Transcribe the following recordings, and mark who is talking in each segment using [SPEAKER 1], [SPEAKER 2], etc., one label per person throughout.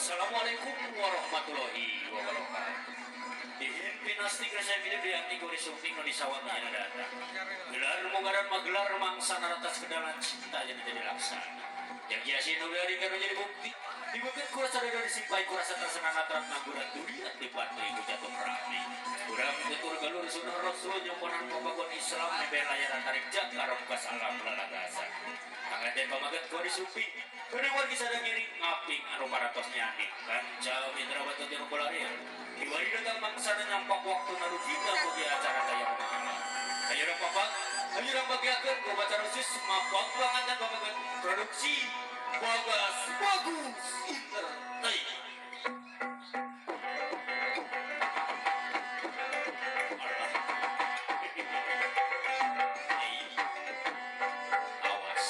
[SPEAKER 1] Wassalamualaikum warahmatullahi wabarakatuh. Dihimpin asti kerasa video di anti gori sumping nu disawang nya datang. Gelar mugaran magelar mangsa naratas kedalan cinta jadi jadi laksana. Yang jasi nu dari kanu jadi bukti. Di bukit kurasa dari simpai kurasa tersenang atrat ngangguran dunia di pantai ku jatuh rame. Kurang tutur galur sunnah rasul nyomponan papagon Islam nebel layaran tarik jakar muka salam lalagasan. Panganten pamaget gori sumping. Kadang wargi sadang ngiring ngaping anu paratos nyani. Kanca mitra batu tinu kularia. Diwari datang mangsa dan nyampak waktu narugina bagi acara kaya mahala. Ayo orang papak, ayo orang bagiakan upacara khusus mapak panganten pamaget produksi Bagas Bagus Entertainment. Awas.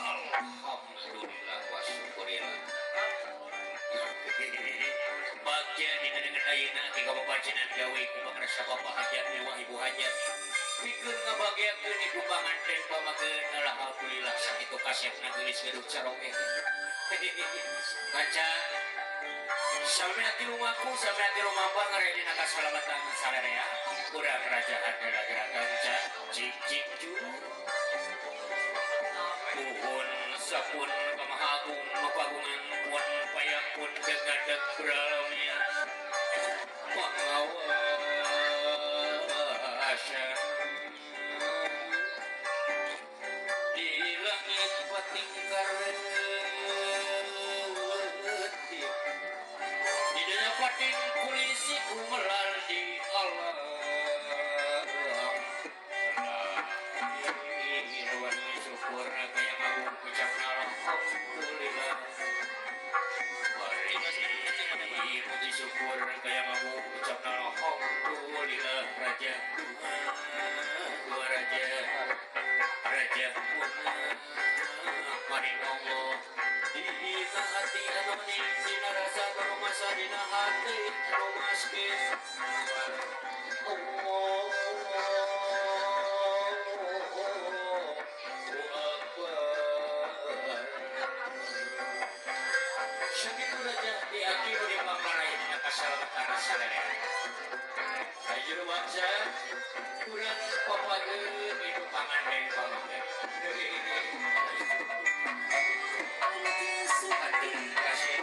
[SPEAKER 1] Alhamdulillah wa syukurillah. Bagja dina dengan ayeuna ti kababacinan gawe ku pangrasa bapak hajat mewah ibu hajat. Pikeun ngabagiakeun ibu panganten pamageun alhamdulillah sakitu kasepna geulis gaduh caroge. Kaca salmi hati lumaku salmi hati lumampah ngaredina kasalamatan sararea. Urang rajahan gara-gara kanca cik cik ju. Puhun sapun kamahagung mapagungan pun payakun dengadeg beralamian pangawasa di langit patingkar di dunia pating kulisi kumelar di alam. Syukur kaya ngagung ucapna alhamdulillah. Bari puji syukur kaya ngagung ucapna alhamdulillah. Raja dua raja raja maring Allah dina hati anu mening dina rasa anu masa dina hati anu maskin Allah. Sakitu raja di akhir di pangkarai dina kasalamatan salere. Ayo bangsa kurang papageun itu pangandeng pamageun. Hati kasih.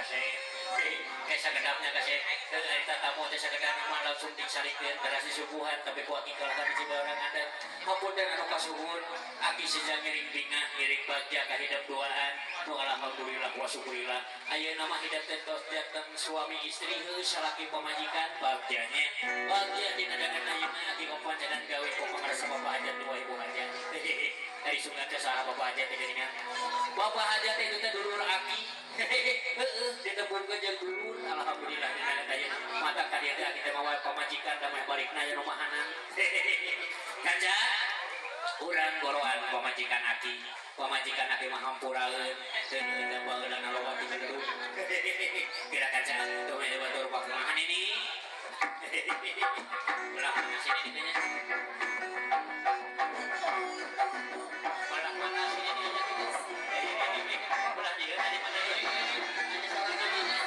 [SPEAKER 1] kasep. Kayak sagedapnya kasep. Eta tamu teh sagedapna mah langsung disalikeun darah suguhan tapi ku aki kalah ka orang adat. Hapunten anu kasuhun, aki seja ngiring bingah, ngiring bagja ka hidep duaan. Nu alhamdulillah wa syukurillah. Ayeuna mah hidep teh tos janten suami istri heuh salaki pamajikan bagjanya. Bagja dina dangan ayeuna aki papancanan gawe ku pangarsa bapak hajat dua ibu hajat. Dari sungai teh saha bapak hajat teh geuningan. Bapak hajat teh itu teh dulur aki. Heeh, ditembungkeun jeung dulur. Alhamdulillah dina dangan ayeuna. Mata ka dieu teh aki teh mawa pamajikan damai balikna aya rumahanan. Kaca urang goroan pamajikan aki. Pamajikan aki mah hampuraeun teu baheulana loba ti gedung. Kira kaca teu mah batur pakumahan ini. Belah mana sini ditanya. Belah mana sini diajak itu. Belah dia tadi mana dia. Hanya seorang namanya.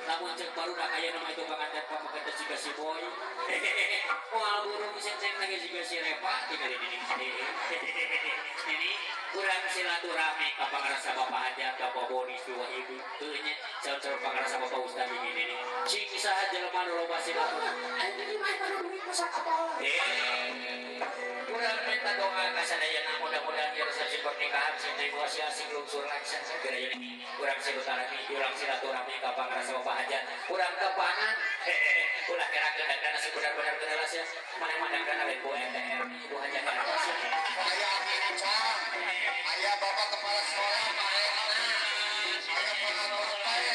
[SPEAKER 1] Lamun cek baru dah kaya nama itu panganten pamaganten siga si Boy. Moal burung senceng lagi siga si Repa tinggal ini. Ini kurang silaturahmi ka pangarsa bapak hajat ka Boris dua ibu. Heuh nya saur-saur pangarsa bapak ustad ini ini. Sing saha jelema nu loba silaturahmi. Aing mah baru duit masak apa. Kurang minta doa ka sadayana mudah-mudahan ieu resepsi pernikahan sing negosiasi sing lungsur laksa segera ini. Kurang silaturahmi, kurang silaturahmi ka pangarsa bapak hajat. Kurang kepangan. Ulah kerakeun dagana sing benar-benar keras ya. Maneh mah dagana lain bu MTR, ibu hajat ka atas.
[SPEAKER 2] Aya Cang, aya bapak kepala sekolah Pak Rena, aya pengatur teh.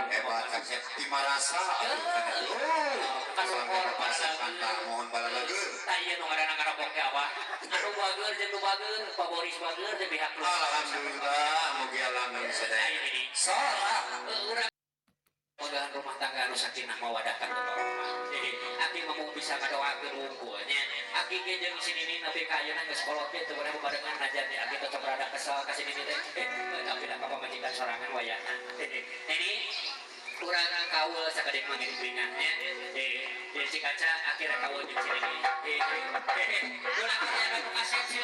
[SPEAKER 2] Hebat kasep timarasa mohon balalageun.
[SPEAKER 1] Tah nu ngaranna ngarokok teh apa? Anu bager jeung nu bager, Pak Boris bager teh pihak lu.
[SPEAKER 2] Alhamdulillah mugi langgeng sadaya. Salah.
[SPEAKER 1] Urang pegangan rumah tangga anu sakinah mawadah warahmah. Jadi aki mah bisa ngadoakeun wungkulnya. Aki ge jeung si Nini nepi ka ayeuna geus kolot ge teu beunang barengan najan teh aki tetep rada kesel ka si Nini teh. Tapi da pamajikan sorangan wayahna. Ini urang kaul sakedik mah ngiring bingahnya. Jadi kaca akhirnya kawujud sini. Ulah jangan kasep sih.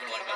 [SPEAKER 1] Keluarga.